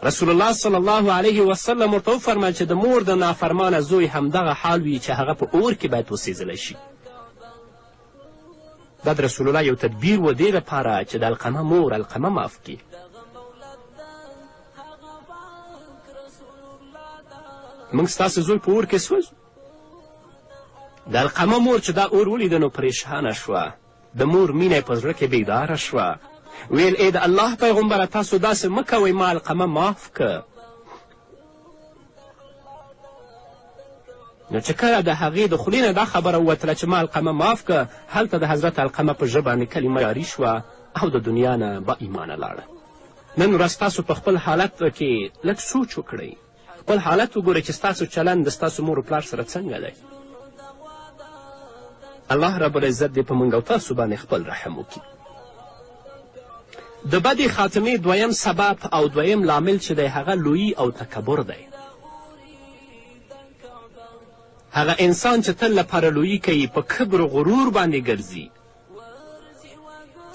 رسول الله صلی الله علیه وسلم ورته وفرمیل چې د مور د نافرمانه زوی همدغه حال وي چې هغه په اور کې باید وسېځلی شي. دا د رسول الله یو تدبیر و دې دپاره چې د علقمه مور علقمه معاف کړي. موږ ستاسو زوی په اور کې سوځو. د علقمه مور چې دا اور ولیده نو پریشانه شوه، د مور مینه یې په زړه کې بیداره شوه. ویل ای د الله پیغمبره تاسو داسې مه کوئ، ما علقمه معاف که. نو چې کله د هغې د خولې نه دا خبره ووتله چې ما علقمه معاف که، هلته د حضرت علقمه په ژبه باندې کلمه جاري شوه او د دنیا نه با ایمانه لاړه. نن ورځ تاسو په خپل حالت کې لږ سوچ وکړئ، خپل حالت وګورئ چې ستاسو چلند د ستاسو مور و پلار سره څنګه دی. الله رب العزت دې په موږ او تاسو باندې خپل رحم وکړي. د بدې خاتمې دویم سبب او دویم لامل چې دی هغه لویي او تکبر دی. هغه انسان چې تل لپاره لویي کوي، په کبر و غرور باندې ګرځي،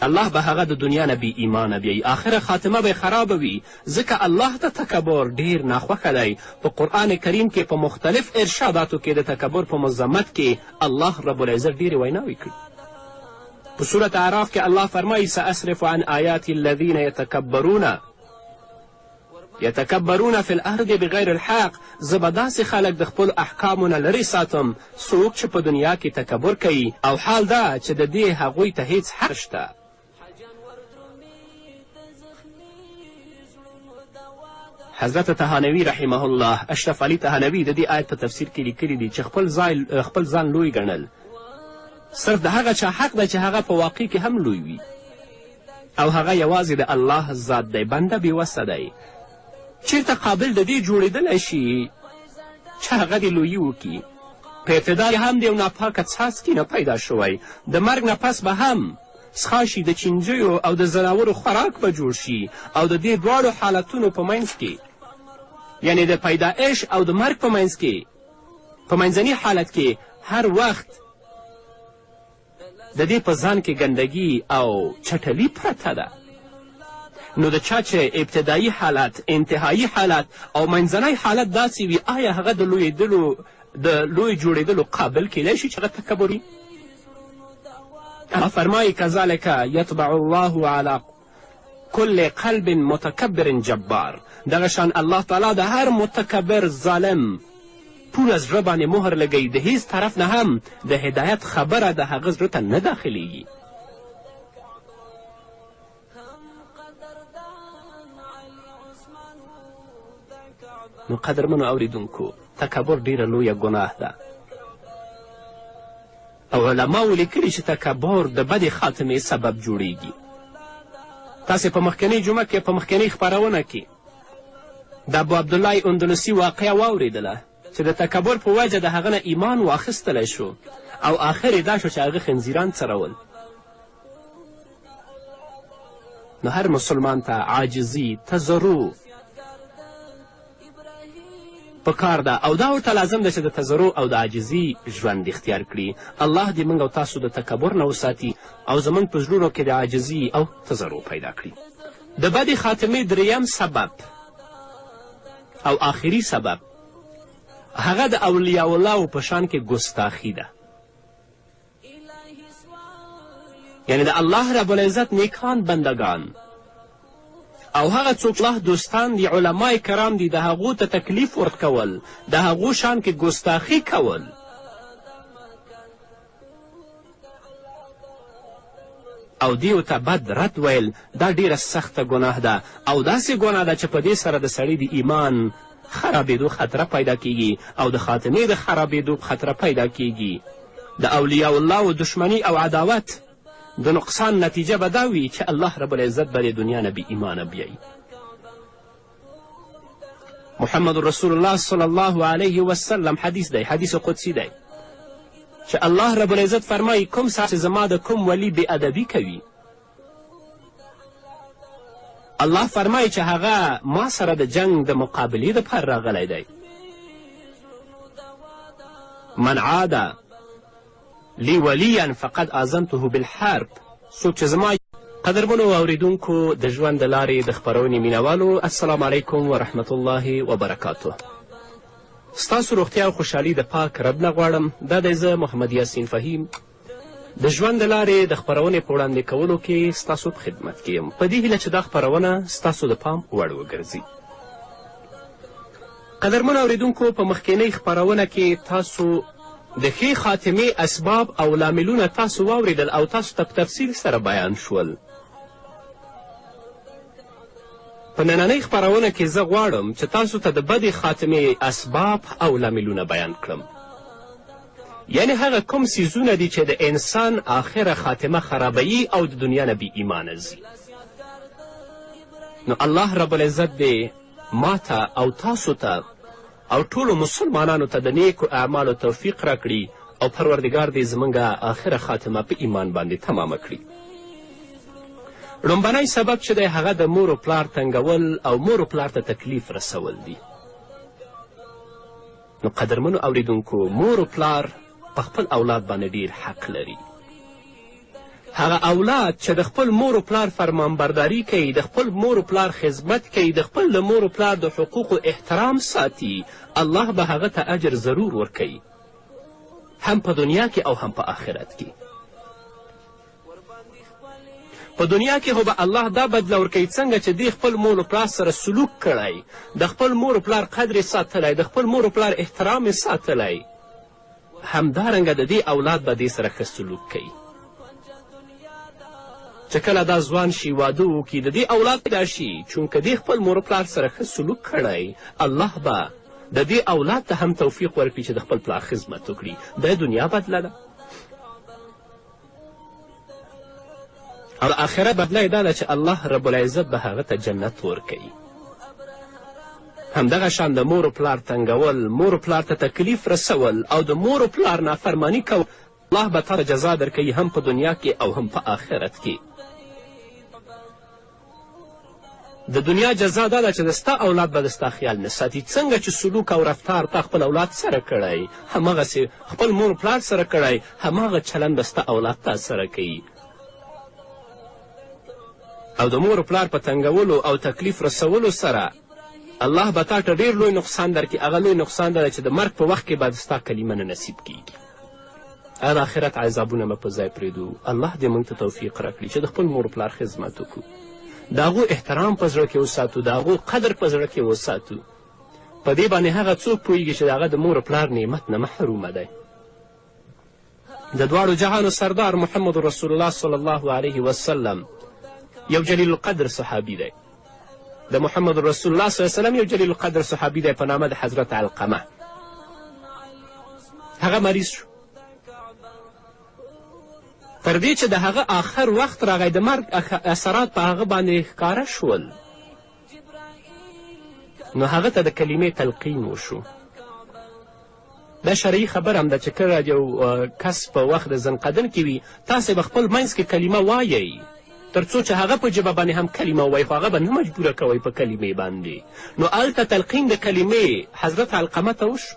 الله به هغه د دنیا نه بې ایمانه بیایي، آخره خاتمه به یې خرابه وي، ځکه الله ته تکبر ډېر ناخوښه دی. په قرآن کریم کې په مختلف ارشاداتو کې د تکبر په مذمت کې الله رب العزت ډېرې ویناوې کړي. په سورة اعراف کې الله فرمایي سأصرف عن آیاتي الذین یتکبرون فی الارض بغیر الحق، زه به داسې خلک د خپلو احکامو نه لرې ساتم څوک چې په دنیا کې تکبر کوي، او حال دا چې د دې هغوی ته هیڅ حق شته. حضرت تهانوي رحمه الله اشرف علي تهانوي د دې آیت په تفسیر کې لیکلي دي چې خپل ځان لوی ګڼل صرف د هغه چا حق دی چې هغه په واقع کې هم لوی وي، او هغه یوازې د الله ذات دی. بنده بېوسه دی، چېرته قابل د دې جوړېدلی شي چې هغه دې لویي وکړي. په ابتدا کې هم د یو ناپاکه څاڅکي نه پیدا شوی، د مرګ نه پس به هم څښا شي، د چینجیو او د ځناورو خوراک به جوړ شي، او د دې دواړو حالتونو په منځ کې، یعنې د پیدایش او د مرګ په منځ کې، په منځني حالت کې هر وخت د دې په ځان کې ګندګي او چټلي پرته ده. نو د چا چې ابتدایي حالت، انتهایی حالت او منځنی حالت داسې وي، آیا هغه د د لوی جوړېدلو قابل کیدای شي چې هغه تکبر وي؟ الله فرمایي کذلک یطبع الله علی کل قلب متکبر جبار. دغه شان الله تعالی د هر متکبر ظالم پوره زړه باندې مهر لګوي، د هیڅ طرف نه هم د هدایت خبره د هغه زړه ته نه داخلیږي. نو قدرمنو اوریدونکو، تکبر ډیره لویه ګناه ده او علماو لیکلي چې تکبر د بدې خاتمې سبب جوړیږي. تاسې په مخکنۍ جمعه کې، په مخکنۍ خپرونه کې د ابو عبدالله اندلسي واقعه واورېدله چې د تکبر په وجه د هغه نه ایمان واخیستلی شو او آخر یې دا شو چې هغه خنزیران څرول. نو هر مسلمان ته عاجزي، تضرع په کار ده او دا ورته لازم ده چې د تضرع او د عاجزي ژوند اختیار کړي. الله دې موږ او تاسو د تکبر نه وساتي او زموږ په زړونو کې د عاجزي او تضرع پیدا کړي. د بدې خاتمې دریم سبب او آخري سبب هغه د اولیاء الله په شان کې ګستاخي ده، یعنی د الله رب العزت نیکان بندگان او هغه څوک الله دوستان دي، علماء کرام دي، د هغو ته تکلیف ورکول، د هغو شان کې ګستاخي کول، او دیو ته بد رد ویل، دا ډیره سخته ګناه ده او داسې ګناه ده چې په دې سره د سړي د ایمان خرابېدو خطره پیدا کیږي او د خاتمې د خرابېدو خطره پیدا کیږي. د اولیاء الله دښمني او عداوت د نقصان نتیجه به دا وي چې الله رب العزت به د دنیا نه بې ایمانه بیایي. محمد رسول الله صلی الله علیه وسلم حدیث دی، حدیث قدسی دی چې الله رب العزت فرمایي کوم سړی چې زما د کوم ولی بې ادبي کوي، الله فرمایي چې هغه ما سره د جنګ د مقابلې دپاره راغلی دی. من عاده لی ولیا فقد آذنته بالحرب، څوک چې زما قدرمنو اوریدونکو د ژوند د لارې د خپرونې مینهوالو، السلام علیکم ورحمت الله وبرکاته. ستاسو روغتیا او خوشحالي د پاک رب نه غواړم. دا دی زه محمد یاسین فهیم د ژوند د لارې د خپرونې په وړاندې کولو کې ستاسو په خدمت کې یم، په دې هیله چې دا خپرونه ستاسو د پام وړ وګرځي. قدرمنو اوریدونکو، په مخکینۍ خپرونه کې تاسو د ښې خاتمې اسباب او لاملونه تاسو واورېدل او تاسو ته په تفصیل سره بیان شول. په نننۍ خپرونه کې زه غواړم چې تاسو ته د بدې خاتمې اسباب او لاملونه بیان کړم، یعنی هغه کوم څیزونه دي چې د انسان آخره خاتمه خرابوي او د دنیا نه بې ایمانه ځي. نو الله رب العزت دې ما ته او تاسو ته او ټولو مسلمانانو ته د نیکو اعمالو توفیق راکړي او پروردګار دې زموږ آخره خاتمه په ایمان باندې تمامه کړي. لومبنی سبب چې دی هغه د مور و پلار تنګول او مور و پلار ته تکلیف رسول دي. نو قدرمنو اوریدونکو، مور و پلار په خپل اولاد باندې ډیر حق لري. هغه اولاد چې د خپل مور و پلار فرمانبرداري کوي، د خپل مور و پلار خدمت کوي، د خپل د مور و پلار د حقوقو احترام ساتي، الله به هغه ته اجر ضرور ورکوي، هم په دنیا کې او هم په آخرت کې. په دنیا کې خو به الله دا بدله ورکوي څنګه چې دې خپل مور و پلار سره سلوک کړی، د خپل مور و پلار قدر یې ساتلی، د خپل مور و پلار احترام یې ساتلی، همدارنګه د دې اولاد به دې سره ښه سلوک کوي. چې کله دا ځوان شي، واده وکړي، د دې اولاد پیدا شي، چونکه دې خپل مور و پلار سره ښه سلوک کړی، الله به د دې اولاد ته هم توفیق ورکړي چې د خپل پلار خدمت وکړي. دا دنیا بدله ده. او د آخرت بدله یې دا ده چې الله رب العزت به هغه ته جنت ورکوي. همدغه شان د مور و پلار تنګول، مور و پلار ته تکلیف رسول او د مور و پلار نافرماني کول، الله به تا ته جزا درکوي هم په دنیا کې او هم په آخرت کې. د دنیا جزا دا ده چې د ستا اولاد به د ستا خیال نه ساتي. څنګه چې سلوک او رفتار تا خپل اولاد سره کړی، هماغسې خپل مور پلار سره کړی، هماغه چلند به ستا اولاد تا سره کوي. او د مور پلار په تنګولو او تکلیف رسولو سره الله به تا ته ډېر لوی نقصان درکړي. هغه لوی نقصان دا دی چې د مرګ په وخت کې به ستا کلمه نه نصیب کیږي. هغه د آخرت عذابونه به په ځای پرېږدو. الله دې موږ ته توفیق راکړي چې د خپل مور پلار خدمت وکړو، د هغو احترام په زړه کې وساتو، د هغو قدر په زړه کې وساتو. په دې باندې هغه څوک پوهیږي چې د هغه د مور و پلار نعمت نه محرومه دی. د دواړو جهانو سردار محمد رسول الله صلی الله علیه وسلم یو جلیل القدر صحابي دی. د محمد رسول الله صلی وسلم یو جلیل القدر صحابي دی په نامه د حضرت علقمه. هغه مریض شو، تر دې چې د هغه آخر وخت راغی، د مرګ اثرات په هغه باندې ښکاره شول، نو هغه ته د کلمې تلقین وشو. دا شرعي خبره هم ده چې کله یو کس په وخت د زنقدن کې وي، تاسې به خپل منځ کې کلمه وایئ تر څو چې هغه په ژبه باندې هم کلمه ووایي، خو هغه به نه مجبوره کوئ په کلمې باندې. نو هلته تلقین د کلمې حضرت علقمه ته وشو.